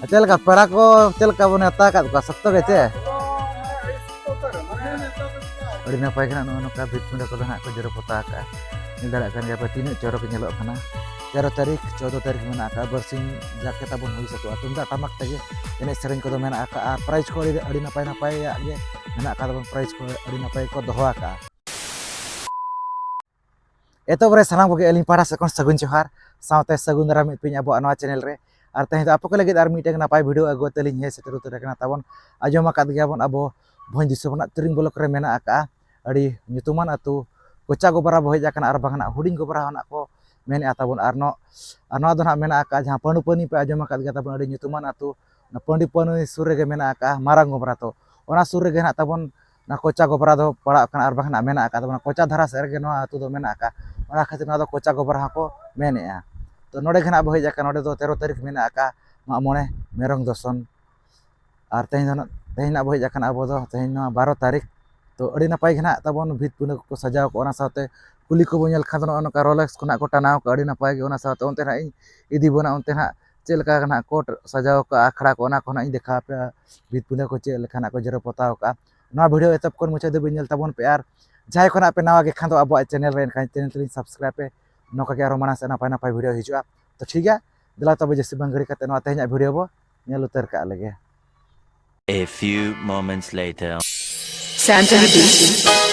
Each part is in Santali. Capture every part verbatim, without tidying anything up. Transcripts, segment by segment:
ᱪᱮᱫ ᱞᱮᱠᱟ ᱯᱮᱲᱟ ᱠᱚ ᱪᱮᱫ ᱞᱮᱠᱟ ᱵᱚᱱ ᱱᱮᱣᱛᱟ ᱟᱠᱟᱫ ᱠᱚᱣᱟ, ᱥᱚᱠᱛᱚ ᱜᱮ ᱪᱮ? ᱟᱹᱰᱤ ᱱᱟᱯᱟᱭ ᱜᱮ ᱱᱟᱜ ᱱᱚᱜᱼᱚ ᱱᱚᱝᱠᱟ ᱵᱷᱤᱛ ᱯᱤᱸᱰᱟᱹ ᱠᱚᱫᱚ ᱱᱟᱜ ᱠᱚ ᱡᱮᱨᱮᱲ ᱯᱚᱛᱟᱣ ᱟᱠᱟᱫᱼᱟ᱾ ᱧᱮᱞ ᱫᱟᱲᱮᱭᱟᱜ ᱠᱟᱱ ᱜᱮᱭᱟ ᱯᱮ ᱛᱤᱱᱟᱹᱜ ᱪᱚᱨᱚᱠ ᱧᱮᱞᱚᱜ ᱠᱟᱱᱟ᱾ ᱛᱮᱨᱚ ᱛᱟᱹᱨᱤᱠᱷ, ᱪᱳᱫᱽᱫᱚ ᱛᱟᱹᱨᱤᱠᱷ ᱢᱮᱱᱟᱜ ᱟᱠᱟᱫᱼᱟ, ᱵᱟᱨᱥᱤᱧ ᱡᱟᱠᱮ ᱛᱟᱵᱚᱱ ᱦᱩᱭ ᱥᱟᱹᱛᱚᱜᱼᱟ᱾ ᱛᱩᱢᱫᱟᱜ ᱴᱟᱢᱟᱠ ᱛᱮᱜᱮ ᱮᱱᱮᱡ ᱥᱮᱨᱮᱧ ᱠᱚᱫᱚ ᱢᱮᱱᱟᱜ ᱟᱠᱟᱫᱼᱟ, ᱟᱨ ᱯᱨᱟᱭᱤᱡᱽ ᱠᱚ ᱟᱹᱰᱤ, ᱟᱹᱰᱤ ᱱᱟᱯᱟᱭ ᱱᱟᱯᱟᱭᱟᱜ ᱜᱮ ᱢᱮᱱᱟᱜ ᱟᱠᱟᱫ ᱛᱟᱵᱚᱱ, ᱯᱨᱟᱭᱤᱡᱽ ᱠᱚ ᱟᱹᱰᱤ ᱱᱟᱯᱟᱭ ᱠᱚ ᱫᱚᱦᱚ ᱟᱠᱟᱫᱼᱟ᱾ ᱮᱛᱚᱦᱚᱵ ᱨᱮ ᱥᱟᱱᱟᱢ ᱠᱚᱜᱮ ᱟᱹᱞᱤᱧ ᱯᱟᱦᱴᱟ ᱥᱮᱫ ᱠᱷᱚᱱ ᱥᱟᱹᱜᱩᱱ ᱡᱚᱦᱟᱨ, ᱥᱟᱶᱛᱮ ᱥᱟᱹᱜᱩᱱ ᱫᱟᱨᱟᱢ ᱢᱤᱫ ᱯᱤᱧ ᱟᱵᱚᱣᱟᱜ ᱱᱚᱣᱟ ᱪᱮᱱᱮᱞ ᱨᱮ᱾ ᱟᱨ ᱛᱮᱦᱮᱧ ᱫᱚ ᱟᱯᱮ ᱠᱚ ᱞᱟᱹᱜᱤᱫ ᱟᱨ ᱢᱤᱫᱴᱮᱱ ᱱᱟᱯᱟᱭ ᱵᱷᱤᱰᱤᱭᱳ ᱟᱹᱜᱩ ᱠᱟᱛᱮ ᱞᱤᱧ ᱦᱮᱡ ᱥᱮᱴᱮᱨ ᱩᱛᱟᱹᱨ ᱟᱠᱟᱱᱟ᱾ ᱛᱟᱵᱚᱱ ᱟᱸᱡᱚᱢ ᱟᱠᱟᱫ ᱜᱮᱭᱟᱵᱚᱱ, ᱟᱵᱚ ᱵᱷᱚᱸᱡᱽ ᱫᱤᱥᱚᱢ ᱨᱮᱱᱟᱜ ᱛᱤᱨᱤᱝ ᱵᱞᱚᱠ ᱨᱮ ᱢᱮᱱᱟᱜ ᱟᱠᱟᱫᱼᱟ ᱟᱹᱰᱤ ᱧᱩᱛᱩᱢᱟᱱ ᱟᱹᱛᱩ ᱠᱚᱪᱟ ᱜᱚᱵᱨᱟ ᱵᱚ ᱦᱮᱡ ᱟᱠᱟᱱᱟ, ᱟᱨ ᱵᱟᱝ ᱱᱟᱜ ᱦᱩᱰᱤᱧ ᱜᱚᱵᱨᱟ ᱦᱚᱸ ᱱᱟᱜ ᱠᱚ ᱢᱮᱱᱮᱫᱼᱟ ᱛᱟᱵᱚᱱ᱾ ᱟᱨ ᱱᱚ-, ᱟᱨ ᱱᱚᱣᱟ ᱫᱚ ᱱᱟᱜ ᱢᱮᱱᱟᱜ ᱟᱠᱟᱫᱼᱟ ᱡᱟᱦᱟᱸ ᱯᱟᱹᱰᱩ ᱯᱟᱹᱱᱤ ᱯᱮ ᱟᱸᱡᱚᱢ ᱟᱠᱟᱫ ᱜᱮᱭᱟ ᱛᱟᱵᱚᱱ, ᱟᱹᱰᱤ ᱧᱩᱛᱩᱢᱟᱱ ᱟᱹᱛᱩ᱾ ᱚᱱᱟ ᱯᱟᱹᱰᱩ ᱯᱟᱹᱱᱤ ᱥᱩᱨ ᱨᱮᱜᱮ ᱢᱮᱱᱟᱜ ᱟᱠᱟᱫᱼᱟ ᱢᱟᱨᱟᱝ ᱜᱚᱵᱨᱟ᱾ ᱛᱚ ᱚᱱᱟ ᱥᱩᱨ ᱨᱮᱜᱮ ᱱᱟᱜ ᱛᱟᱵᱚᱱ ᱚᱱᱟ ᱠᱚᱪᱟ ᱜᱚᱵᱨᱟ ᱫᱚ ᱯᱟᱲᱟᱜ ᱠᱟᱱᱟ, ᱟᱨ ᱵᱟᱝ ᱱᱟᱜ ᱢᱮᱱᱟᱜ ᱟᱠᱟᱫ ᱛᱟᱵᱚᱱᱟ᱾ ᱠᱚᱪᱟ ᱫᱷᱟᱨᱟ ᱥᱮᱫ ᱨᱮᱜᱮ ᱱᱚᱣᱟ ᱟᱹᱛᱩ ᱫᱚ ᱢᱮᱱᱟᱜ ᱟᱠᱟᱫᱼᱟ, ᱚᱱᱟ ᱠᱷᱟᱹᱛᱤᱨ ᱱᱚᱣᱟ ᱫᱚ ᱠᱚᱪᱟ ᱜᱚᱵᱨᱟ ᱦᱚᱸᱠᱚ ᱢᱮᱱᱮᱫᱼᱟ᱾ ᱛᱚ ᱱᱚᱰᱮ ᱜᱮ ᱱᱟᱜ ᱵᱚ ᱦᱮᱡ ᱟᱠᱟᱱᱟ, ᱱᱚᱰᱮ ᱫᱚ ᱛᱮᱨᱚ ᱛᱟᱹᱨᱤᱠᱷ ᱢᱮᱱᱟᱜ ᱟᱠᱟᱫᱼᱟ ᱢᱟᱜ ᱢᱚᱬᱮ ᱢᱮᱨᱚᱢ ᱫᱚᱥᱚᱱ᱾ ᱟᱨ ᱛᱮᱦᱮᱧ ᱫᱚ ᱱᱟᱜ, ᱛᱮᱦᱮᱧ ᱱᱟᱜ ᱵᱚ ᱦᱮᱡ ᱟᱠᱟᱱᱟ ᱟᱵᱚ ᱫᱚ, ᱛᱮᱦᱮᱧ ᱱᱚᱣᱟ ᱵᱟᱨᱚ ᱛᱟᱹᱨᱤᱠᱷ᱾ ᱛᱚ ᱟᱹᱰᱤ ᱱᱟᱯᱟᱭ ᱜᱮ ᱱᱟᱜ ᱛᱟᱵᱚᱱ ᱵᱷᱤᱛ ᱯᱤᱸᱰᱟᱹ ᱠᱚᱠᱚ ᱥᱟᱡᱟᱣ ᱠᱚᱜᱼᱟ᱾ ᱚᱱᱟ ᱥᱟᱶᱛᱮ ᱠᱩᱞᱦᱤ ᱠᱚᱵᱚ ᱧᱮᱞ ᱠᱷᱟᱱ ᱫᱚ ᱱᱚᱜᱼᱚ ᱱᱚᱝᱠᱟ ᱨᱳᱞᱮᱠᱥ ᱠᱷᱚᱱᱟᱜ ᱠᱚ ᱴᱟᱱᱟᱣ ᱠᱟᱜᱼᱟ, ᱟᱹᱰᱤ ᱱᱟᱯᱟᱭ ᱜᱮ᱾ ᱚᱱᱟ ᱥᱟᱶᱛᱮ ᱚᱱᱛᱮ ᱱᱟᱜ ᱤᱧ ᱤᱫᱤ ᱵᱚᱱᱟ, ᱚᱱᱛᱮ ᱱᱟᱜ ᱪᱮᱫ ᱞᱮᱠᱟ ᱱᱟᱜ ᱠᱚ ᱥᱟᱡᱟᱣ ᱠᱟᱜᱼᱟ ᱟᱠᱷᱲᱟ ᱠᱚ, ᱚᱱᱟ ᱠᱚ ᱱᱟᱜ ᱤᱧ ᱫᱮᱠᱷᱟᱣ ᱟᱯᱮᱭᱟ, ᱵᱷᱤᱛ ᱯᱤᱸᱰᱟᱹ ᱠᱚ ᱪᱮᱫ ᱞᱮᱠᱟ ᱱᱟᱜ ᱠᱚ ᱡᱮᱨᱮᱲ ᱯᱚᱛᱟᱣ ᱠᱟᱜᱼᱟ᱾ ᱱᱚᱣᱟ ᱵᱷᱤᱰᱤᱭᱳ ᱮᱛᱚᱦᱚᱵ ᱠᱷᱚᱱ ᱢᱩᱪᱟᱹᱫ ᱫᱷᱟᱹᱵᱤᱡ ᱧᱮᱞ ᱛᱟᱵᱚᱱ ᱯᱮ, ᱟᱨ ᱡᱟᱦᱟᱸᱭ ᱠᱷᱚᱱᱟᱜ ᱯᱮ ᱱᱟᱣᱟ ᱜᱮ ᱠᱷᱟᱱ ᱫᱚ ᱟᱵᱚᱣᱟᱜ ᱪᱮᱱᱮᱞ ᱨᱮ, ᱮᱱᱠᱷᱟᱱ ᱪᱮᱱᱮᱞ ᱛᱟᱹᱞᱤᱧ ᱥᱟᱵᱥᱠᱨᱟᱭᱤᱵᱽ ᱯᱮ, ᱱᱚᱝᱠᱟ ᱜᱮ ᱟᱨᱚ ᱢᱟᱲᱟᱝ ᱥᱮᱫ ᱱᱟᱯᱟᱭ ᱱᱟᱯᱟᱭ ᱵᱷᱤᱰᱤᱭᱳ ᱦᱤᱡᱩᱜᱼᱟ᱾ ᱛᱚ ᱴᱷᱤᱠ ᱜᱮᱭᱟ, ᱫᱮᱞᱟ ᱛᱚᱵᱮ ᱡᱟᱹᱥᱛᱤ ᱵᱟᱝ ᱜᱷᱟᱹᱲᱤ ᱠᱟᱛᱮ ᱱᱚᱣᱟ ᱛᱮᱦᱮᱧᱟᱜ ᱵᱷᱤᱰᱤᱭᱳ ᱵᱚ ᱧᱮᱞ ᱩᱛᱟᱹᱨ ᱠᱟᱜ ᱞᱮᱜᱮ᱾ A few moments later. Santa Beach.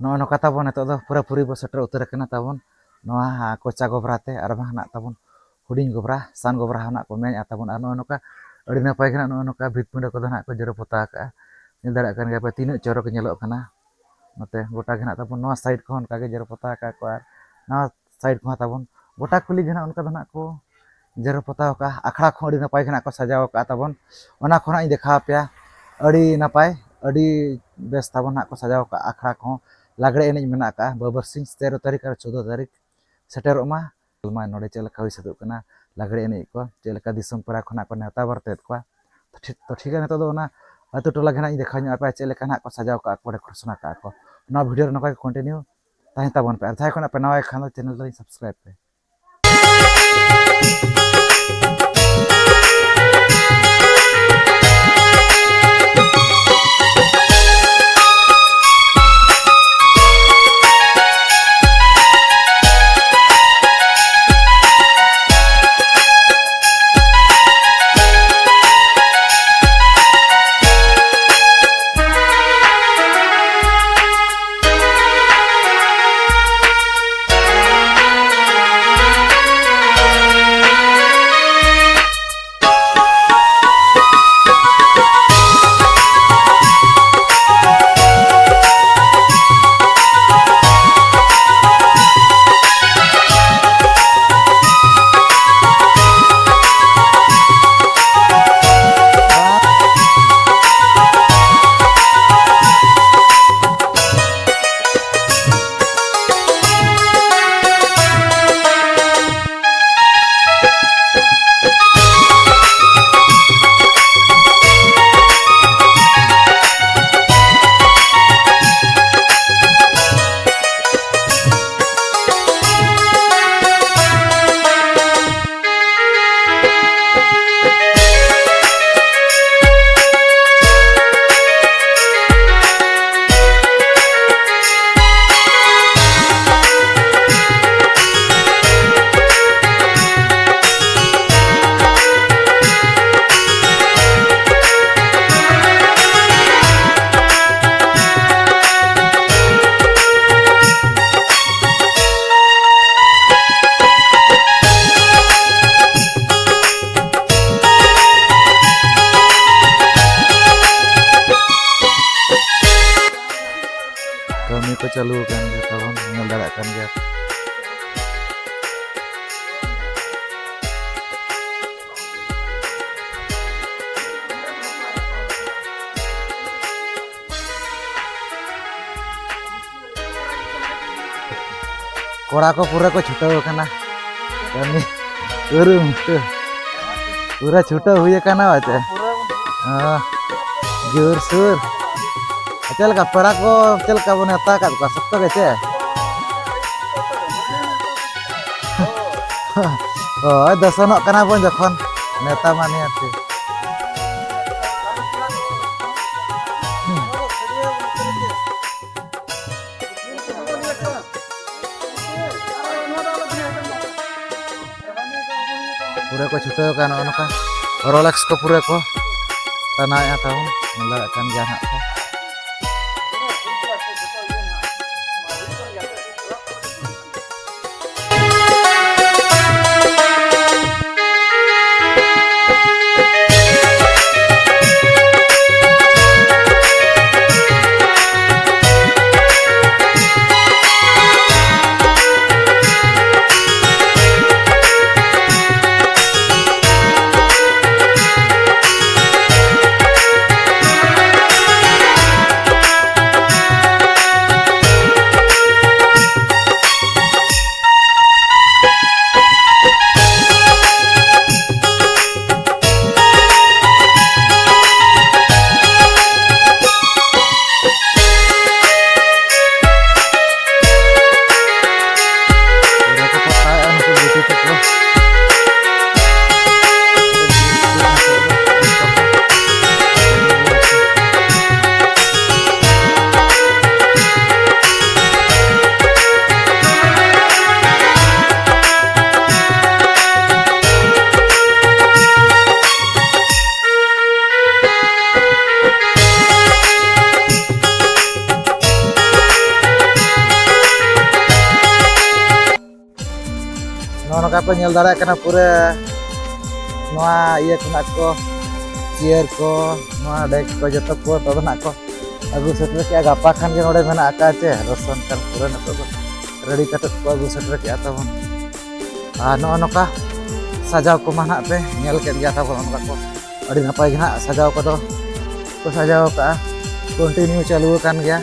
ᱱᱚᱜᱼᱚ ᱱᱚᱝᱠᱟ ᱛᱟᱵᱚᱱ ᱱᱤᱛᱚᱜ ᱫᱚ ᱯᱩᱨᱟᱹᱯᱩᱨᱤ ᱵᱚ ᱥᱮᱴᱮᱨ ᱩᱛᱟᱹᱨ ᱟᱠᱟᱱᱟ ᱛᱟᱵᱚᱱ ᱱᱚᱣᱟ ᱠᱚᱪᱟ ᱜᱚᱵᱨᱟ ᱛᱮ, ᱟᱨ ᱵᱟᱝ ᱱᱟᱜ ᱛᱟᱵᱚᱱ ᱦᱩᱰᱤᱧ ᱜᱚᱵᱨᱟ, ᱥᱟᱱ ᱜᱚᱵᱨᱟ ᱦᱚᱸ ᱱᱟᱜ ᱠᱚ ᱢᱮᱱᱮᱫᱼᱟ ᱛᱟᱵᱚᱱ᱾ ᱟᱨ ᱱᱚᱜᱼᱚ ᱱᱚᱝᱠᱟ ᱟᱹᱰᱤ ᱱᱟᱯᱟᱭ ᱜᱮ ᱱᱟᱜ ᱱᱚᱜᱼᱚ ᱱᱚᱝᱠᱟ ᱵᱷᱤᱛ ᱯᱤᱸᱰᱟᱹ ᱠᱚᱫᱚ ᱱᱟᱜ ᱠᱚ ᱡᱮᱨᱮᱲ ᱯᱚᱛᱟᱣ ᱟᱠᱟᱫᱼᱟ᱾ ᱧᱮᱞ ᱫᱟᱲᱮᱭᱟᱜ ᱠᱟᱱ ᱜᱮᱭᱟ ᱯᱮ ᱛᱤᱱᱟᱹᱜ ᱪᱚᱨᱚᱠ ᱧᱮᱞᱚᱜ ᱠᱟᱱᱟ᱾ ᱱᱚᱛᱮ ᱜᱚᱴᱟ ᱜᱮ ᱱᱟᱜ ᱛᱟᱵᱚᱱ ᱱᱚᱣᱟ ᱥᱟᱭᱤᱰ ᱠᱚᱦᱚᱸ ᱚᱱᱠᱟ ᱜᱮ ᱡᱮᱨᱮᱲ ᱯᱚᱛᱟᱣ ᱟᱠᱟᱫ ᱠᱚ, ᱟᱨ ᱱᱚᱣᱟ ᱥᱟᱭᱤᱰ ᱠᱚᱦᱚᱸ ᱛᱟᱵᱚᱱ ᱜᱚᱴᱟ ᱠᱩᱞᱦᱤ ᱜᱮ ᱱᱟᱜ ᱚᱱᱠᱟ ᱫᱚ ᱱᱟᱜ ᱠᱚ ᱡᱮᱨᱮᱲ ᱯᱚᱛᱟᱣ ᱟᱠᱟᱫᱼᱟ᱾ ᱟᱠᱷᱲᱟ ᱠᱚᱦᱚᱸ ᱟᱹᱰᱤ ᱱᱟᱯᱟᱭ ᱜᱮ ᱱᱟᱜ ᱠᱚ ᱥᱟᱡᱟᱣ ᱟᱠᱟᱫᱼᱟ ᱛᱟᱵᱚᱱ᱾ ᱚᱱᱟ ᱠᱚ ᱱᱟᱜ ᱤᱧ ᱫᱮᱠᱷᱟᱣ ᱟᱯᱮᱭᱟ᱾ ᱟᱹᱰᱤ ᱱᱟᱯᱟᱭ, ᱟᱹᱰᱤ ᱵᱮᱥ ᱛᱟᱵᱚᱱ ᱱᱟᱜ ᱠᱚ ᱥᱟᱡᱟᱣ ᱟᱠᱟᱫᱼᱟ ᱟᱠᱷᱲᱟ ᱠᱚᱦᱚᱸ᱾ ᱞᱟᱜᱽᱲᱮ ᱮᱱᱮᱡ ᱢᱮᱱᱟᱜ ᱟᱠᱟᱫᱼᱟ ᱵᱟᱵᱟᱨᱥᱤᱧ ᱛᱮᱨᱚ ᱛᱟᱹᱨᱤᱠᱷ ᱟᱨ ᱪᱳᱫᱽᱫᱳ ᱛᱟᱹᱨᱤᱠᱷ ᱥᱮᱴᱮᱨᱚᱜ ᱢᱟ᱾ ᱢᱟ ᱱᱚᱰᱮ ᱪᱮᱫ ᱞᱮᱠᱟ ᱦᱩᱭ ᱥᱟᱹᱛᱚᱜ ᱠᱟᱱᱟ ᱞᱟᱜᱽᱲᱮ ᱮᱱᱮᱡ ᱠᱚ, ᱪᱮᱫ ᱞᱮᱠᱟ ᱫᱤᱥᱚᱢ ᱯᱮᱲᱟ ᱠᱷᱚᱱᱟᱜ ᱠᱚ ᱱᱮᱣᱛᱟ ᱵᱟᱨᱛᱮᱫ ᱠᱚᱣᱟ᱾ ᱛᱚ ᱴᱷᱤᱠ, ᱛᱚ ᱴᱷᱤᱠ ᱜᱮᱭᱟ, ᱱᱤᱛᱚᱜ ᱫᱚ ᱚᱱᱟ ᱟᱹᱛᱩ ᱴᱚᱞᱟ ᱜᱮ ᱱᱟᱜ ᱤᱧ ᱫᱮᱠᱷᱟᱣ ᱧᱚᱜ ᱟᱯᱮᱭᱟ ᱪᱮᱫ ᱞᱮᱠᱟ ᱱᱟᱜ ᱠᱚ ᱥᱟᱡᱟᱣ ᱠᱟᱜᱼᱟ ᱠᱚ, ᱰᱮᱠᱳᱨᱮᱥᱚᱱ ᱟᱠᱟᱜᱼᱟ ᱠᱚ᱾ ᱱᱚᱣᱟ ᱵᱷᱤᱰᱤᱭᱳ ᱨᱮ ᱱᱚᱝᱠᱟ ᱜᱮ ᱠᱚᱱᱴᱤᱱᱤᱭᱩ ᱛᱟᱦᱮᱸ ᱛᱟᱵᱚᱱ ᱯᱮ᱾ ᱟᱨ ᱡᱟᱦᱟᱸᱭ ᱠᱷᱚᱱᱟᱜ ᱯᱮ ᱱᱟᱣᱟ ᱜᱮ ᱠᱷᱟᱱ ᱫᱚ ᱪᱮᱱᱮᱞ ᱛᱟᱞᱤᱧ ᱥᱟᱵᱥᱠᱨᱟᱭᱤᱵ ᱯᱮ᱾ ᱠᱟᱹᱢᱤ ᱠᱚ ᱪᱟᱹᱞᱩ ᱟᱠᱟᱱ ᱜᱮᱭᱟ ᱛᱟᱵᱚᱱ, ᱧᱮᱞ ᱫᱟᱲᱮᱭᱟᱜ ᱠᱟᱱ ᱜᱮᱭᱟ᱾ ᱠᱚᱲᱟ ᱠᱚ ᱯᱩᱨᱟᱹ ᱠᱚ ᱪᱷᱩᱴᱟᱹᱣ ᱟᱠᱟᱱᱟ ᱠᱟᱹᱢᱤ᱾ ᱠᱩᱨᱩᱢᱩᱴᱩ ᱯᱩᱨᱟᱹ ᱪᱷᱩᱴᱟᱹᱣ ᱦᱩᱭ ᱟᱠᱟᱱᱟ ᱵᱟᱪᱮ? ᱦᱮᱸ, ᱡᱳᱨᱥᱳᱨ᱾ ᱪᱮᱫ ᱞᱮᱠᱟ ᱯᱮᱲᱟ ᱠᱚ, ᱪᱮᱫ ᱞᱮᱠᱟ ᱵᱚᱱ ᱱᱮᱣᱛᱟ ᱟᱠᱟᱫ ᱠᱚᱣᱟ, ᱥᱚᱠᱛᱚ ᱜᱮ ᱪᱮ? ᱦᱳᱭ, ᱫᱚᱥᱚᱱᱚᱜ ᱠᱟᱱᱟ ᱵᱚᱱ ᱡᱚᱠᱷᱚᱱ, ᱱᱮᱣᱛᱟ ᱢᱟ ᱱᱤᱭᱟᱹᱛᱤ᱾ ᱯᱩᱨᱟᱹ ᱠᱚ ᱪᱷᱩᱴᱟᱹᱣ ᱟᱠᱟᱱ ᱱᱚᱜᱼᱚ ᱱᱚᱝᱠᱟ ᱨᱳᱞᱮᱠᱥ ᱠᱚ ᱯᱩᱨᱟᱹ ᱠᱚ ᱴᱟᱱᱟᱣᱮᱫᱼᱟ ᱛᱟᱵᱚᱱ, ᱧᱮᱞ ᱫᱟᱲᱮᱭᱟᱜ ᱠᱟᱱ ᱜᱮᱭᱟ ᱱᱟᱦᱟᱜ ᱯᱮ᱾ ᱱᱚᱜᱼᱚ ᱱᱚᱝᱠᱟ ᱯᱮ ᱧᱮᱞ ᱫᱟᱲᱮᱭᱟᱜ ᱠᱟᱱᱟ ᱯᱩᱨᱟᱹ ᱱᱚᱣᱟ ᱤᱭᱟᱹ ᱠᱷᱚᱱᱟᱜ ᱠᱚ, ᱪᱮᱭᱟᱨ ᱠᱚ, ᱱᱚᱣᱟ ᱰᱮᱥᱠ ᱠᱚ ᱡᱚᱛᱚ ᱠᱚ ᱛᱚᱫᱚᱱᱟᱜ ᱠᱚ ᱟᱹᱜᱩ ᱥᱮᱴᱮᱨ ᱠᱮᱜᱼᱟ, ᱜᱟᱯᱟ ᱠᱷᱟᱱ ᱜᱮ ᱱᱚᱰᱮ ᱢᱮᱱᱟᱜ ᱟᱠᱟᱫ ᱪᱮ ᱫᱚᱨᱥᱚᱱ ᱠᱷᱟᱱ ᱯᱩᱨᱟᱹ ᱱᱤᱛᱚᱜ ᱫᱚ ᱨᱮᱰᱤ ᱠᱟᱛᱮ ᱠᱚ ᱟᱹᱜᱩ ᱥᱮᱴᱮᱨ ᱠᱮᱜᱼᱟ ᱛᱟᱵᱚᱱ᱾ ᱟᱨ ᱱᱚᱜᱼᱚ ᱱᱚᱝᱠᱟ ᱥᱟᱡᱟᱣ ᱠᱚᱢᱟ ᱱᱟᱦᱟᱜ ᱯᱮ ᱧᱮᱞ ᱠᱮᱫ ᱜᱮᱭᱟ ᱛᱟᱵᱚᱱ, ᱚᱱᱠᱟ ᱠᱚ ᱟᱹᱰᱤ ᱱᱟᱯᱟᱭ ᱜᱮ ᱱᱟᱦᱟᱜ ᱥᱟᱡᱟᱣ ᱠᱚᱫᱚ ᱠᱚ ᱥᱟᱡᱟᱣ ᱟᱠᱟᱫᱼᱟ, ᱠᱚᱱᱴᱤᱱᱤᱭᱩ ᱪᱟᱹᱞᱩ ᱟᱠᱟᱱ ᱜᱮᱭᱟ᱾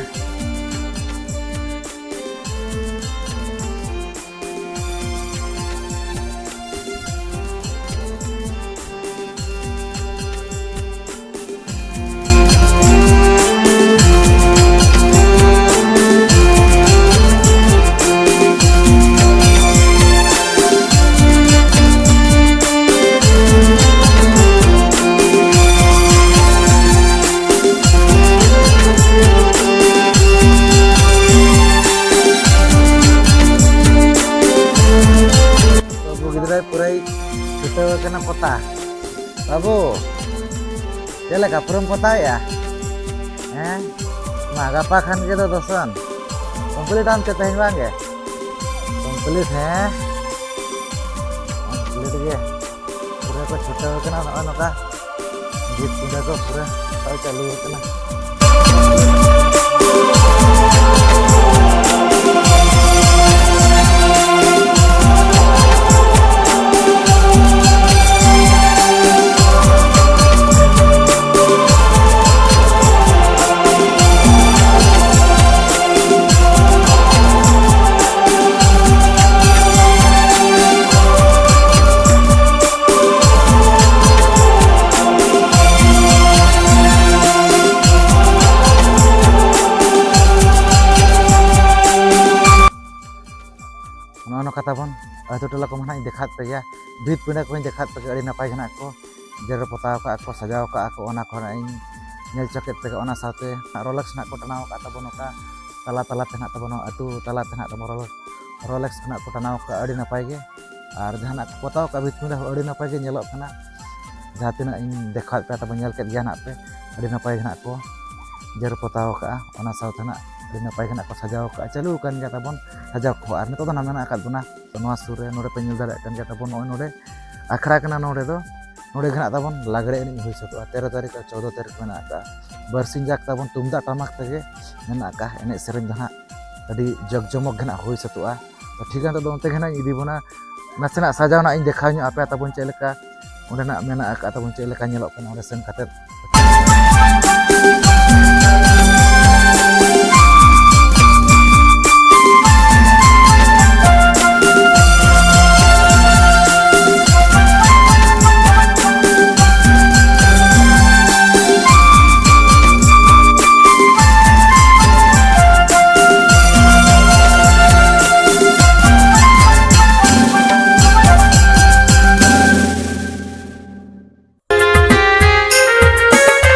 ᱵᱟᱹᱵᱩ ᱜᱤᱫᱽᱨᱟᱹᱭ ᱯᱩᱨᱟᱹᱭ ᱪᱷᱩᱴᱟᱹᱣ ᱟᱠᱟᱱᱟ ᱯᱚᱛᱟ᱾ ᱵᱟᱹᱵᱩ, ᱪᱮᱫ ᱞᱮᱠᱟ ᱯᱩᱨᱟᱹᱢ ᱯᱚᱛᱟᱣᱮᱜᱼᱟ? ᱦᱮᱸ? ᱢᱟ, ᱜᱟᱯᱟ ᱠᱷᱟᱱ ᱜᱮ ᱫᱚ ᱫᱚᱥᱚᱱ᱾ ᱠᱚᱢᱯᱞᱤᱴ ᱟᱢ ᱪᱮ ᱛᱮᱦᱮᱧ ᱵᱟᱝ ᱜᱮ? ᱠᱚᱢᱯᱞᱤᱴ, ᱦᱮᱸ? ᱠᱚᱢᱯᱞᱤᱴ ᱜᱮ᱾ ᱯᱩᱨᱟᱹ ᱠᱚ ᱪᱷᱩᱴᱟᱹᱣ ᱠᱟᱱᱟ ᱱᱚᱜᱼᱚᱭ ᱱᱚᱝᱠᱟ᱾ ᱵᱷᱤᱛ ᱯᱤᱸᱰᱟᱹ ᱠᱚ ᱯᱩᱨᱟᱹ ᱪᱟᱹᱞᱩ ᱟᱠᱟᱱᱟ᱾ ᱱᱚᱜᱼᱚ ᱱᱚᱝᱠᱟ ᱛᱟᱵᱚᱱ ᱟᱹᱛᱩ ᱴᱚᱞᱟ ᱠᱚᱢᱟ ᱱᱟᱦᱟᱜ ᱤᱧ ᱫᱮᱠᱷᱟᱣᱮᱫ ᱯᱮ ᱜᱮᱭᱟ, ᱵᱷᱤᱛ ᱯᱤᱸᱰᱟᱹ ᱠᱚᱦᱚᱧ ᱫᱮᱠᱷᱟᱣᱮᱫ ᱯᱮ ᱜᱮᱭᱟ, ᱟᱹᱰᱤ ᱱᱟᱯᱟᱭ ᱜᱮ ᱱᱟᱦᱟᱜ ᱠᱚ ᱡᱮᱨᱮᱲ ᱯᱚᱛᱟᱣ ᱠᱟᱜᱼᱟ ᱠᱚ, ᱥᱟᱡᱟᱣ ᱠᱟᱜᱼᱟ ᱠᱚ, ᱚᱱᱟ ᱠᱚ ᱱᱟᱦᱟᱜ ᱤᱧ ᱧᱮᱞ ᱦᱚᱪᱚ ᱠᱮᱫ ᱯᱮ ᱜᱮ᱾ ᱚᱱᱟ ᱥᱟᱶᱛᱮ ᱨᱳᱞᱮᱠᱥ ᱱᱟᱦᱟᱜ ᱠᱚ ᱴᱟᱱᱟᱣ ᱟᱠᱟᱫ ᱛᱟᱵᱚᱱ, ᱱᱚᱝᱠᱟ ᱛᱟᱞᱟ ᱛᱟᱞᱟ ᱛᱮ ᱱᱟᱦᱟᱜ ᱛᱟᱵᱚᱱ, ᱟᱹᱛᱩ ᱛᱟᱞᱟ ᱛᱮ ᱱᱟᱦᱟᱜ ᱛᱟᱵᱚᱱ ᱨᱳᱞᱮᱠᱥ ᱨᱳᱞᱮᱠᱥ ᱠᱚ ᱱᱟᱦᱟᱜ ᱠᱚ ᱴᱟᱱᱟᱣ ᱟᱠᱟᱫᱼᱟ, ᱟᱹᱰᱤ ᱱᱟᱯᱟᱭ ᱜᱮ᱾ ᱟᱨ ᱡᱟᱦᱟᱱᱟᱜ ᱠᱚ ᱯᱚᱛᱟᱣ ᱠᱟᱜᱼᱟ ᱵᱷᱤᱛ ᱯᱤᱸᱰᱟᱹ ᱦᱚᱸ ᱟᱹᱰᱤ ᱱᱟᱯᱟᱭ ᱜᱮ ᱧᱮᱞᱚᱜ ᱠᱟᱱᱟ᱾ ᱡᱟᱦᱟᱸ ᱛᱤᱱᱟᱹᱜ ᱤᱧ ᱫᱮᱠᱷᱟᱣᱮᱫ ᱯᱮᱭᱟ ᱛᱟᱵᱚᱱ, ᱧᱮᱞ ᱠᱮᱫ ᱜᱮᱭᱟ ᱱᱟᱦᱟᱜ ᱯᱮ, ᱟᱹᱰᱤ ᱱᱟᱯᱟᱭ ᱜᱮ ᱱᱟᱦᱟᱜ ᱠᱚ ᱡᱮᱨᱮᱲ ᱯᱚᱛᱟᱣ ᱠᱟᱜᱼᱟ᱾ ᱚᱱᱟ ᱥᱟᱶᱛᱮ ᱱᱟᱦᱟᱜ ᱟᱹᱰᱤ ᱱᱟᱯᱟᱭ ᱜᱮ ᱱᱟᱦᱟᱜ ᱠᱚ ᱥᱟᱡᱟᱣ ᱠᱟᱜᱼᱟ, ᱪᱟᱹᱞᱩ ᱟᱠᱟᱱ ᱜᱮᱭᱟ ᱛᱟᱵᱚᱱ ᱥᱟᱡᱟᱣ ᱠᱚᱦᱚᱸ᱾ ᱟᱨ ᱱᱤᱛᱚᱜ ᱫᱚ ᱱᱟᱦᱟᱜ ᱢᱮᱱᱟᱜ ᱟᱠᱟᱫ ᱵᱚᱱᱟ ᱛᱚ ᱱᱚᱣᱟ ᱥᱩᱨ ᱨᱮ, ᱱᱚᱰᱮ ᱯᱮ ᱧᱮᱞ ᱫᱟᱲᱮᱭᱟᱜ ᱠᱟᱱ ᱜᱮᱭᱟ ᱛᱟᱵᱚᱱ, ᱱᱚᱜᱼᱚᱭ ᱱᱚᱰᱮ ᱟᱠᱷᱲᱟ ᱠᱟᱱᱟ᱾ ᱱᱚᱰᱮ ᱫᱚ, ᱱᱚᱰᱮ ᱜᱮ ᱱᱟᱦᱟᱜ ᱛᱟᱵᱚᱱ ᱞᱟᱜᱽᱲᱮ ᱮᱱᱮᱡ ᱦᱩᱭ ᱥᱟᱹᱛᱚᱜᱼᱟ, ᱛᱮᱨᱚ ᱛᱟᱹᱨᱤᱠᱷ ᱟᱨ ᱪᱳᱫᱽᱫᱳ ᱛᱟᱹᱨᱤᱠᱷ ᱢᱮᱱᱟᱜ ᱟᱠᱟᱫᱼᱟ᱾ ᱵᱟᱨᱥᱤᱧ ᱡᱟᱠ ᱛᱟᱵᱚᱱ ᱛᱩᱢᱫᱟᱜ ᱴᱟᱢᱟᱠ ᱛᱮᱜᱮ ᱢᱮᱱᱟᱜ ᱟᱠᱟᱫᱼᱟ᱾ ᱮᱱᱮᱡ ᱥᱮᱨᱮᱧ ᱫᱚ ᱱᱟᱦᱟᱜ ᱟᱹᱰᱤ ᱡᱟᱠ ᱡᱚᱢᱚᱠ ᱜᱮ ᱱᱟᱦᱟᱜ ᱦᱩᱭ ᱥᱟᱹᱛᱚᱜᱼᱟ᱾ ᱛᱚ ᱴᱷᱤᱠ ᱜᱮᱭᱟ, ᱱᱤᱛᱚᱜ ᱫᱚ ᱚᱱᱛᱮ ᱜᱮ ᱱᱟᱦᱟᱜ ᱤᱧ ᱤᱫᱤ ᱵᱚᱱᱟ, ᱱᱟᱥᱮᱱᱟᱜ ᱥᱟᱡᱟᱣ ᱱᱟᱦᱟᱜ ᱤᱧ ᱫᱮᱠᱷᱟᱣ ᱧᱚᱜ ᱟᱯᱮᱭᱟ ᱛᱟᱵᱚᱱ ᱪᱮᱫ ᱞᱮᱠᱟ ᱚᱸᱰᱮᱱᱟᱜ ᱢᱮᱱᱟᱜ ᱟᱠᱟᱫ ᱛᱟᱵᱚᱱ, ᱪᱮᱫ ᱞᱮᱠᱟ ᱧᱮᱞᱚᱜ ᱠᱟᱱᱟ ᱚᱸᱰᱮ ᱥᱮᱱ ᱠᱟᱛᱮᱫ᱾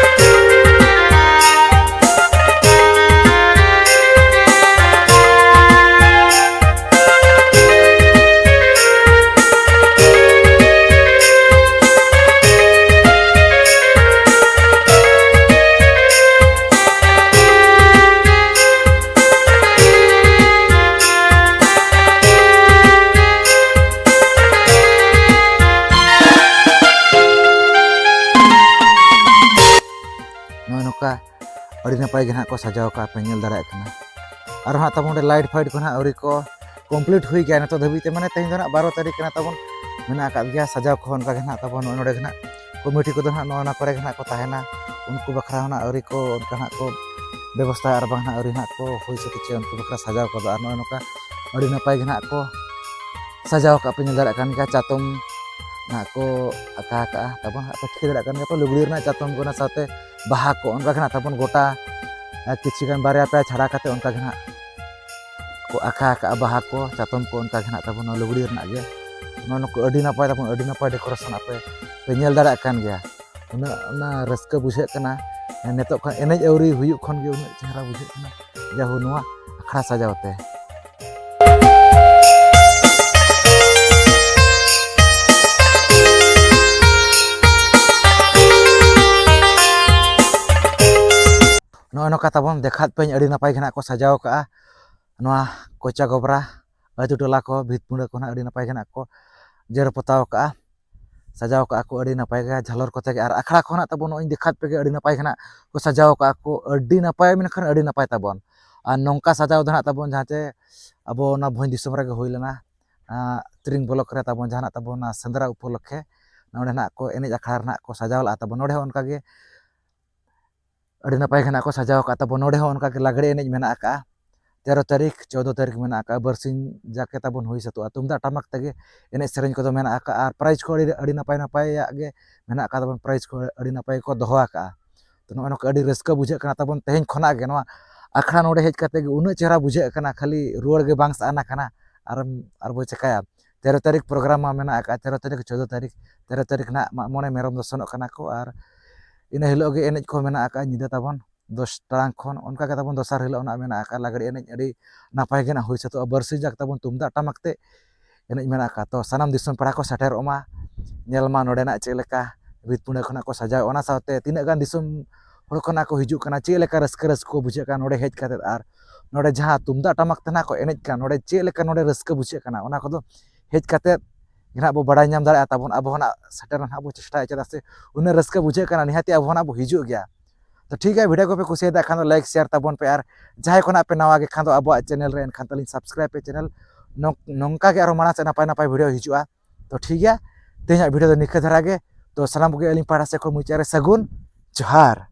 ᱱᱚᱜᱼᱚᱭ ᱱᱚᱝᱠᱟ ᱟᱹᱰᱤ ᱱᱟᱯᱟᱭ ᱜᱮ ᱱᱟᱦᱟᱜ ᱠᱚ ᱥᱟᱡᱟᱣ ᱠᱟᱜᱼᱟ, ᱯᱮ ᱧᱮᱞ ᱫᱟᱲᱮᱭᱟᱜ ᱠᱟᱱᱟ᱾ ᱟᱨᱦᱚᱸ ᱦᱟᱸᱜ ᱛᱟᱵᱚᱱ ᱚᱸᱰᱮ ᱞᱟᱭᱤᱴ ᱯᱷᱟᱭᱤᱴ ᱠᱚ ᱱᱟᱦᱟᱜ ᱟᱹᱣᱨᱤ ᱠᱚ ᱠᱚᱢᱯᱞᱤᱴ ᱦᱩᱭ ᱜᱮᱭᱟ ᱱᱤᱛᱚᱜ ᱫᱷᱟᱹᱵᱤᱡ ᱛᱮ, ᱢᱟᱱᱮ ᱛᱮᱦᱮᱧ ᱫᱚ ᱱᱟᱦᱟᱜ ᱵᱟᱨᱚ ᱛᱟᱹᱨᱤᱠᱷ ᱠᱟᱱᱟ ᱛᱟᱵᱚᱱ, ᱢᱮᱱᱟᱜ ᱟᱠᱟᱫ ᱜᱮᱭᱟ ᱥᱟᱡᱟᱣ ᱠᱚᱦᱚᱸ ᱚᱱᱠᱟ ᱜᱮ ᱱᱟᱦᱟᱜ ᱛᱟᱵᱚᱱ᱾ ᱱᱚᱜᱼᱚᱭ ᱱᱚᱰᱮ ᱜᱮ ᱱᱟᱦᱟᱜ ᱠᱚᱢᱤᱴᱤ ᱠᱚᱫᱚ ᱱᱟᱦᱟᱜ ᱱᱚᱣᱟ ᱱᱟ ᱠᱚᱨᱮ ᱜᱮ ᱱᱟᱦᱟᱜ ᱠᱚ ᱛᱟᱦᱮᱱᱟ, ᱩᱱᱠᱩ ᱵᱟᱠᱷᱨᱟ ᱦᱚᱸ ᱱᱟᱦᱟᱜ ᱟᱹᱣᱨᱤ ᱠᱚ ᱚᱱᱠᱟ ᱱᱟᱦᱟᱜ ᱠᱚ ᱵᱮᱵᱚᱥᱛᱷᱟ ᱟᱨ ᱵᱟᱝ ᱱᱟᱦᱟᱜ ᱟᱹᱣᱨᱤ ᱱᱟᱦᱟᱜ ᱠᱚ ᱦᱩᱭ ᱥᱟᱹᱛ ᱦᱚᱪᱚᱭᱟ ᱩᱱᱠᱩ ᱵᱟᱠᱷᱨᱟ ᱥᱟᱡᱟᱣ ᱠᱚᱫᱚ᱾ ᱟᱨ ᱱᱚᱜᱼᱚᱭ ᱱᱚᱝᱠᱟ ᱟᱹᱰᱤ ᱱᱟᱯᱟᱭ ᱜᱮ ᱱᱟᱦᱟᱜ ᱠᱚ ᱥᱟᱡᱟᱣ ᱟᱠᱟᱫ ᱯᱮ ᱧᱮᱞ ᱫᱟᱲᱮᱭᱟᱜ ᱠᱟᱱ ᱜᱮᱭᱟ, ᱪᱟᱛᱚᱢ ᱱᱟᱦᱟᱜ ᱠᱚ ᱟᱠᱟ ᱟᱠᱟᱫᱼᱟ ᱛᱟᱵᱚᱱ, ᱦᱟᱸᱜ ᱯᱮ ᱴᱷᱤᱠᱟᱹ ᱫᱟᱲᱮᱭᱟᱜ ᱠᱟᱱ ᱜᱮᱭᱟ ᱯᱮ, ᱞᱩᱜᱽᱲᱤ ᱨᱮᱱᱟᱜ ᱪᱟᱛᱚᱢ ᱠᱚ, ᱚᱱᱟ ᱥᱟᱶᱛᱮ ᱵᱟᱦᱟ ᱠᱚ ᱚᱱᱠᱟ ᱜᱮ ᱱᱟᱦᱟᱜ ᱛᱟᱵᱚᱱ ᱜᱚᱴᱟ, ᱟᱨ ᱠᱤᱪᱷᱩ ᱜᱟᱱ ᱵᱟᱨᱭᱟ ᱯᱮᱭᱟ ᱪᱷᱟᱲᱟ ᱠᱟᱛᱮ ᱚᱱᱠᱟ ᱜᱮ ᱱᱟᱦᱟᱜ ᱠᱚ ᱟᱠᱟ ᱟᱠᱟᱫᱼᱟ ᱵᱟᱦᱟ ᱠᱚ, ᱪᱟᱛᱚᱢ ᱠᱚ ᱚᱱᱠᱟ ᱜᱮ ᱱᱟᱦᱟᱜ ᱛᱟᱵᱚᱱ ᱱᱚᱣᱟ ᱞᱩᱜᱽᱲᱤ ᱨᱮᱱᱟᱜ ᱜᱮ᱾ ᱱᱚᱜᱼᱚ ᱱᱩᱠᱩ ᱟᱹᱰᱤ ᱱᱟᱯᱟᱭ ᱛᱟᱵᱚᱱ, ᱟᱹᱰᱤ ᱱᱟᱯᱟᱭ ᱰᱮᱠᱳᱨᱮᱥᱚᱱ ᱟᱯᱮ ᱯᱮ ᱧᱮᱞ ᱫᱟᱲᱮᱭᱟᱜ ᱠᱟᱱ ᱜᱮᱭᱟ᱾ ᱩᱱᱟᱹᱜ ᱚᱱᱟ ᱨᱟᱹᱥᱠᱟᱹ ᱵᱩᱡᱷᱟᱹᱜ ᱠᱟᱱᱟ ᱱᱤᱛᱚᱜ ᱠᱷᱚᱱ, ᱮᱱᱮᱡ ᱟᱹᱣᱨᱤ ᱦᱩᱭᱩᱜ ᱠᱷᱚᱱ ᱜᱮ ᱩᱱᱟᱹᱜ ᱪᱮᱦᱨᱟ ᱵᱩᱡᱷᱟᱹᱜ ᱠᱟᱱᱟ᱾ ᱡᱟᱦᱳ, ᱱᱚᱣᱟ ᱟᱠᱷᱲᱟ ᱥᱟᱡᱟᱣ ᱛᱮ᱾ ᱱᱚᱜᱼᱚᱭ ᱱᱚᱝᱠᱟ ᱛᱟᱵᱚᱱ ᱫᱮᱠᱷᱟᱣᱟᱫ ᱯᱮᱭᱟᱹᱧ, ᱟᱹᱰᱤ ᱱᱟᱯᱟᱭ ᱜᱮ ᱱᱟᱦᱟᱜ ᱠᱚ ᱥᱟᱡᱟᱣ ᱠᱟᱜᱼᱟ᱾ ᱱᱚᱣᱟ ᱠᱚᱪᱟ ᱜᱚᱵᱽᱨᱟ ᱟᱹᱛᱩ ᱴᱚᱞᱟ ᱠᱚ, ᱵᱷᱤᱛ ᱯᱤᱸᱰᱟᱹ ᱠᱚ ᱱᱟᱦᱟᱜ ᱟᱹᱰᱤ ᱱᱟᱯᱟᱭ ᱜᱮ ᱱᱟᱦᱟᱜ ᱠᱚ ᱡᱮᱨᱮᱲ ᱯᱚᱛᱟᱣ ᱠᱟᱜᱼᱟ᱾ ᱥᱟᱡᱟᱣ ᱠᱟᱜᱼᱟ ᱠᱚ ᱟᱹᱰᱤ ᱱᱟᱯᱟᱭ ᱜᱮ ᱡᱷᱟᱞᱚᱨ ᱠᱚᱛᱮ ᱜᱮ᱾ ᱟᱨ ᱟᱠᱷᱲᱟ ᱠᱷᱚᱱᱟᱜ ᱛᱟᱵᱚᱱ ᱱᱚᱜᱼᱚᱭ ᱫᱮᱠᱷᱟᱣ ᱯᱮ ᱜᱮ, ᱟᱹᱰᱤ ᱱᱟᱯᱟᱭ ᱜᱮ ᱱᱟᱜ ᱠᱚ ᱥᱟᱡᱟᱣ ᱠᱟᱜᱼᱟ ᱠᱚ, ᱟᱹᱰᱤ ᱱᱟᱯᱟᱭ, ᱢᱮᱱᱠᱷᱟᱱ ᱟᱹᱰᱤ ᱱᱟᱯᱟᱭ ᱛᱟᱵᱚᱱ᱾ ᱟᱨ ᱱᱚᱝᱠᱟ ᱥᱟᱡᱟᱣ ᱫᱚ ᱱᱟᱜ ᱛᱟᱵᱚᱱ ᱡᱟᱦᱟᱸ ᱪᱮ ᱟᱵᱚ ᱚᱱᱟ ᱵᱷᱚᱸᱡᱽ ᱫᱤᱥᱚᱢ ᱨᱮᱜᱮ ᱦᱩᱭ ᱞᱮᱱᱟ, ᱛᱤᱨᱤᱝ ᱵᱞᱚᱠ ᱨᱮ ᱛᱟᱵᱚᱱ ᱡᱟᱦᱟᱱᱟᱜ ᱛᱟᱵᱚᱱ ᱥᱮᱸᱫᱽᱨᱟ ᱩᱯᱚᱞᱚᱠᱠᱷᱮ ᱱᱚᱸᱰᱮ ᱱᱟᱜ ᱠᱚ ᱮᱱᱮᱡ ᱟᱠᱷᱲᱟ ᱨᱮᱱᱟᱜ ᱠᱚ ᱥᱟᱡᱟᱣ ᱞᱮᱫᱼᱟ ᱛᱟᱵᱚᱱ᱾ ᱱᱚᱸᱰᱮ ᱦᱚᱸ ᱚᱱᱠᱟᱜᱮ ᱟᱹᱰᱤ ᱱᱟᱯᱟᱭ ᱜᱮ ᱱᱟᱜ ᱠᱚ ᱥᱟᱡᱟᱣ ᱟᱠᱟᱫ ᱛᱟᱵᱚᱱ᱾ ᱱᱚᱸᱰᱮ ᱦᱚᱸ ᱚᱱᱠᱟᱜᱮ ᱞᱟᱜᱽᱲᱮ ᱮᱱᱮᱡ ᱢᱮᱱᱟᱜ ᱟᱠᱟᱫᱼᱟ, ᱛᱮᱨᱚ ᱛᱟᱹᱨᱤᱠᱷ ᱪᱳᱫᱽᱫᱚ ᱛᱟᱹᱨᱤᱠᱷ ᱢᱮᱱᱟᱜ ᱟᱠᱟᱫᱼᱟ, ᱵᱟᱨᱥᱤᱧ ᱡᱟᱠᱮ ᱛᱟᱵᱚᱱ ᱦᱩᱭ ᱥᱟᱹᱛᱚᱜᱼᱟ᱾ ᱛᱩᱢᱫᱟᱜ ᱴᱟᱢᱟᱠ ᱛᱮᱜᱮ ᱮᱱᱮᱡ ᱥᱮᱨᱮᱧ ᱠᱚᱫᱚ ᱢᱮᱱᱟᱜ ᱟᱠᱟᱫᱼᱟ᱾ ᱟᱨ ᱯᱨᱟᱭᱤᱡᱽ ᱠᱚ ᱟᱹᱰᱤ ᱟᱹᱰᱤ ᱱᱟᱯᱟᱭ ᱱᱟᱯᱟᱭᱟᱜ ᱜᱮ ᱢᱮᱱᱟᱜ ᱟᱠᱟᱫ ᱛᱟᱵᱚᱱ, ᱯᱨᱟᱭᱤᱡᱽ ᱠᱚ ᱟᱹᱰᱤ ᱱᱟᱯᱟᱭ ᱜᱮᱠᱚ ᱫᱚᱦᱚ ᱟᱠᱟᱫᱼᱟ᱾ ᱛᱚ ᱱᱚᱜᱼᱚᱭ ᱱᱚᱝᱠᱟ ᱟᱹᱰᱤ ᱨᱟᱹᱥᱠᱟᱹ ᱵᱩᱡᱷᱟᱹᱜ ᱠᱟᱱᱟ ᱛᱟᱵᱚᱱ᱾ ᱛᱮᱦᱮᱧ ᱠᱷᱚᱱᱟᱜ ᱜᱮ ᱱᱚᱣᱟ ᱟᱠᱷᱲᱟ ᱱᱚᱸᱰᱮ ᱦᱮᱡ ᱠᱟᱛᱮ ᱜᱮ ᱩᱱᱟᱹᱜ ᱪᱮᱦᱨᱟ ᱵᱩᱡᱷᱟᱹᱜ ᱠᱟᱱᱟ, ᱠᱷᱟᱹᱞᱤ ᱨᱩᱣᱟᱹᱲ ᱜᱮ ᱵᱟᱝ ᱥᱟᱱᱟ ᱠᱟᱱᱟ᱾ ᱟᱨ ᱟᱨ ᱵᱚ ᱪᱮᱠᱟᱭᱟ, ᱛᱮᱨᱚ ᱛᱟᱹᱨᱤᱠᱷ ᱯᱨᱳᱜᱨᱟᱢ ᱢᱟ ᱢᱮᱱᱟᱜ ᱟᱠᱟᱫ, ᱛᱮᱨᱚ ᱛᱟᱹᱨᱤᱠᱷ ᱪᱳᱫᱽᱫᱚ ᱛᱟᱹᱨᱤᱠᱷ, ᱛᱮᱨᱚ ᱛᱟᱹᱨᱤᱠᱷ ᱱᱟᱜ ᱢᱟᱜ ᱢᱚᱬᱮ ᱢᱮᱨᱚᱢ ᱫᱚᱥᱚᱱᱚᱜ ᱠᱟᱱᱟ ᱠᱚ᱾ ᱟᱨ ᱤᱱᱟᱹ ᱦᱤᱞᱳᱜ ᱜᱮ ᱮᱱᱮᱡ ᱠᱚ ᱢᱮᱱᱟᱜ ᱟᱠᱟᱫ ᱧᱤᱫᱟᱹ ᱛᱟᱵᱚᱱ ᱫᱚᱥ ᱴᱟᱲᱟᱝ ᱠᱷᱚᱱ᱾ ᱚᱱᱠᱟ ᱜᱮ ᱛᱟᱵᱚᱱ ᱫᱚᱥᱟᱨ ᱦᱤᱞᱳᱜ ᱱᱟᱜ ᱢᱮᱱᱟᱜ ᱟᱠᱟᱫ ᱞᱟᱜᱽᱲᱮ ᱮᱱᱮᱡ, ᱟᱹᱰᱤ ᱱᱟᱯᱟᱭ ᱜᱮ ᱱᱟᱜ ᱦᱩᱭ ᱥᱟᱹᱛᱚᱜᱼᱟ᱾ ᱵᱟᱨᱥᱤᱧ ᱡᱟᱠ ᱛᱟᱵᱚᱱ ᱛᱩᱢᱫᱟᱜ ᱴᱟᱢᱟᱠ ᱛᱮ ᱮᱱᱮᱡ ᱢᱮᱱᱟᱜ ᱟᱠᱟᱫ᱾ ᱛᱚ ᱥᱟᱱᱟᱢ ᱫᱤᱥᱚᱢ ᱯᱮᱲᱟ ᱠᱚ ᱥᱮᱴᱮᱨᱚᱜ ᱢᱟ, ᱧᱮᱞ ᱢᱟ ᱱᱚᱸᱰᱮᱱᱟᱜ ᱪᱮᱫ ᱞᱮᱠᱟ ᱵᱷᱤᱛ ᱯᱤᱸᱰᱟᱹ ᱠᱷᱚᱱᱟᱜ ᱠᱚ ᱥᱟᱡᱟᱣ, ᱚᱱᱟ ᱥᱟᱶᱛᱮ ᱛᱤᱱᱟᱹᱜ ᱜᱟᱱ ᱫᱤᱥᱚᱢ ᱦᱚᱲ ᱠᱷᱚᱱᱟᱜ ᱠᱚ ᱦᱤᱡᱩᱜ ᱠᱟᱱᱟ, ᱪᱮᱫ ᱞᱮᱠᱟ ᱨᱟᱹᱥᱠᱟᱹ ᱨᱟᱹᱥᱠᱟᱹ ᱠᱚ ᱵᱩᱡᱷᱟᱹᱜ ᱠᱟᱱᱟ ᱱᱚᱸᱰᱮ ᱦᱮᱡ ᱠᱟᱛᱮᱫ᱾ ᱟᱨ ᱱᱚᱸᱰᱮ ᱡᱟᱦᱟᱸ ᱛᱩᱢᱫᱟᱜ ᱴᱟᱢᱟᱠ ᱛᱮ ᱱᱟᱜ ᱠᱚ ᱮᱱᱮᱡ ᱠᱟᱱᱟ, ᱱᱚᱸᱰᱮ ᱪᱮᱫ ᱞᱮᱠᱟ ᱱᱚᱸᱰᱮ ᱨᱟᱹᱥᱠᱟᱹ ᱵᱩᱡᱷᱟᱹᱜ ᱠᱟᱱᱟ, ᱚᱱᱟ ᱠᱚᱫᱚ ᱦᱮᱡ ᱠᱟᱛᱮᱫ ᱜᱮ ᱱᱟᱜ ᱵᱚ ᱵᱟᱲᱟᱭ ᱧᱟᱢ ᱫᱟᱲᱮᱭᱟᱜᱼᱟ ᱛᱟᱵᱚᱱ᱾ ᱟᱵᱚ ᱦᱚᱸ ᱱᱟᱜ ᱥᱮᱴᱮᱨ ᱨᱮᱱᱟᱜ ᱵᱚ ᱪᱮᱥᱴᱟᱭᱟ, ᱪᱮᱫᱟᱜ ᱥᱮ ᱩᱱᱟᱹᱜ ᱨᱟᱹᱥᱠᱟᱹ ᱵᱩᱡᱷᱟᱹᱜ ᱠᱟᱱᱟ, ᱱᱤᱦᱟᱹᱛᱤ ᱟᱵᱚ ᱦᱚᱸ ᱱᱟᱜ ᱵᱚ ᱦᱤᱡᱩᱜ ᱜᱮᱭᱟ᱾ ᱛᱚ ᱴᱷᱤᱠ ᱜᱮᱭᱟ, ᱵᱷᱤᱰᱤᱭᱳ ᱠᱚᱯᱮ ᱠᱩᱥᱤᱭᱟᱫᱟ ᱠᱷᱟᱱ ᱫᱚ ᱞᱟᱭᱤᱠ ᱥᱮᱭᱟᱨ ᱛᱟᱵᱚᱱ ᱯᱮ, ᱟᱨ ᱡᱟᱦᱟᱸᱭ ᱠᱚ ᱱᱟᱜ ᱯᱮ ᱱᱟᱣᱟ ᱜᱮ ᱠᱷᱟᱱ ᱫᱚ ᱟᱵᱚᱣᱟᱜ ᱪᱮᱱᱮᱞ ᱨᱮ ᱮᱱᱠᱷᱟᱱ ᱛᱟᱹᱞᱤᱧ ᱥᱟᱵᱥᱠᱨᱟᱭᱤᱵ ᱯᱮ ᱪᱮᱱᱮᱞ᱾ ᱱᱚᱝ- ᱱᱚᱝᱠᱟ ᱜᱮ ᱟᱨᱚ ᱢᱟᱲᱟᱝ ᱥᱮᱫ ᱱᱟᱯᱟᱭ ᱱᱟᱯᱟᱭ ᱵᱷᱤᱰᱤᱭᱳ ᱦᱤᱡᱩᱜᱼᱟ᱾ ᱛᱚ ᱴᱷᱤᱠ ᱜᱮᱭᱟ, ᱛᱮᱦᱮᱧᱟᱜ ᱵᱷᱤᱰᱤᱭᱳ ᱫᱚ ᱱᱤᱝᱠᱟᱹ ᱫᱷᱟᱨᱟ ᱜᱮ᱾ ᱛᱚ ᱥᱟᱱᱟᱢ ᱠᱚᱜᱮ ᱟᱹᱞᱤᱧ ᱯᱟᱦᱴᱟ ᱥᱮᱫ ᱠᱷᱚᱱ ᱢᱩᱪᱟᱹᱫ ᱨᱮ ᱥᱟᱹᱜᱩᱱ ᱡᱚᱦᱟᱨ᱾